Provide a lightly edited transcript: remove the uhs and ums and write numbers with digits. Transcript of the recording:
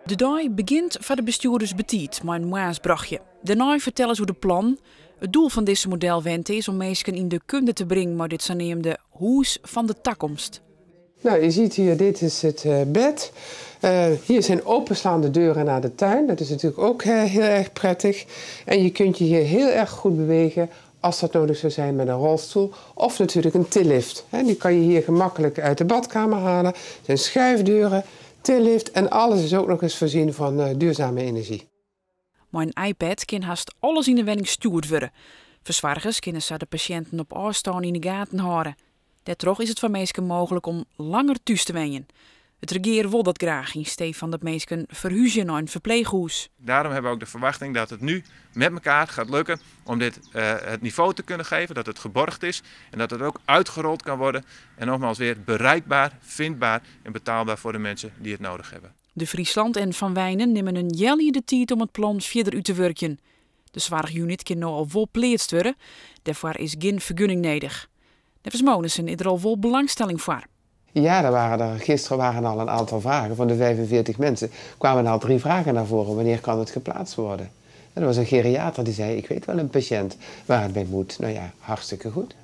De dei begjint foar de bestjoerders betiid mei in moarnsbrochje. Dêrnei fertelle se oer de plannen. It doel fan dizze modelwente is om minsken yn de kunde te bringen mei dit saneamde hûs fan de takomst. Nou, je ziet hier, dit is het bed. Hier zijn openslaande deuren naar de tuin. Dat is natuurlijk ook heel erg prettig. En je kunt je hier heel erg goed bewegen als dat nodig zou zijn met een rolstoel of natuurlijk een tillift. Die kan je hier gemakkelijk uit de badkamer halen. Er zijn schuifdeuren, tillift en alles is ook nog eens voorzien van duurzame energie. Mei in iPad kin hast alles yn de wenning stjoerd wurde. Fersoargers kinne sa de pasjinten op ôfstân yn de gaten hâlde. Dêrtroch is it foar minsken mooglik om langer thús te wenjen. It regear wol dat graach yn stee fan dat minsken ferhúzje nei in ferpleechhûs. Daarom hebben we ook de verwachting dat het nu met elkaar gaat lukken om dit het niveau te kunnen geven, dat het geborgd is en dat het ook uitgerold kan worden. En nogmaals weer bereikbaar, vindbaar en betaalbaar voor de mensen die het nodig hebben. De Friesland en Van Wijnen nimme in healjier de tiid om it plan fierder út te wurkjen. De soarchunit kin no al wol pleatst wurde, dêrfoar is gjin fergunning nedich. Neffens Monissen is der al wol belangstelling foar. Ja, gisteren waren al een aantal vragen. Van de 45 mensen kwamen al 3 vragen naar voren. Wanneer kan het geplaatst worden? En er was een geriater die zei, ik weet wel een patiënt waar het bij moet. Hartstikke goed.